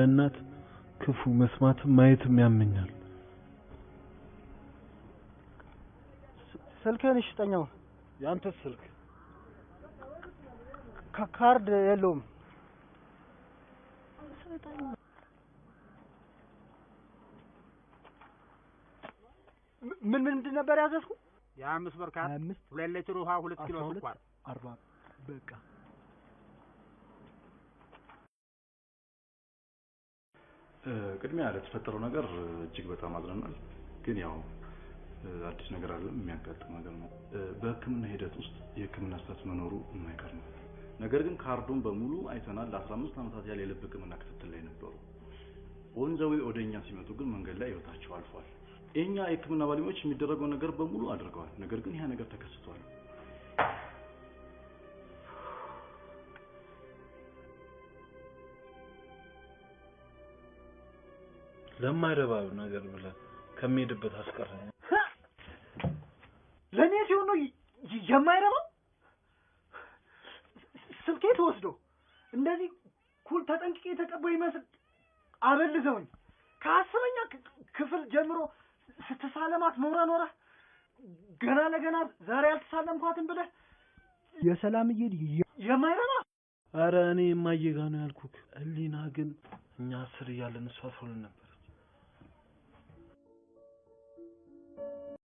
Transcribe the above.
እናት ክፉ መስማትም ማየትም ያመኛል። ስልክህን እሺ ስጠኝ አሁን። ያንተ ስልክ ካርድ የለውም። ምን ምንድን ነበር ያዘዝኩ? የ5 ብር ካርድ፣ 2 ሊትር ውሃ፣ 2 ኪሎ ስኳር፣ 40 በቃ። ቅድሚያ ለተፈጠረው ነገር እጅግ በጣም አዝነናል። ግን ያው አዲስ ነገር አይደለም፣ የሚያጋጥም ነገር ነው። በህክምና ሂደት ውስጥ የህክምና ስህተት መኖሩ የማይቀር ነው። ነገር ግን ካርዱን በሙሉ አይተናል። ለ15 ዓመታት ያህል የልብ ህክምና ክትትል ላይ ነበሩ። On the way ወደኛ ሲመጡ ግን መንገድ ላይ ህይወታቸው አልፏል። የኛ የህክምና ባለሙያዎች የሚደረገው ነገር በሙሉ አድርገዋል። ነገር ግን ያ ነገር ተከስቷል። ለማይረባ ነገር ብለህ ከሚሄድበት አስቀረኝ። ለኔ ሲሆን ነው የማይረባው? ስልኬ ተወስዶ እንደዚህ ኩል ተጠንቅቄ የተቀባው ይመስል አበልዘውኝ ከ10ኛ ክፍል ጀምሮ ስትሳለማት ኖረ ኖረ ገና ለገና ዛሬ አልተሳለምኳትም ብለህ የሰላምዬ የማይረባ። ኧረ እኔ እማዬ ጋር ነው ያልኩህ። ህሊና ግን እኛ 10 እያለን እሷ 12 ነበር።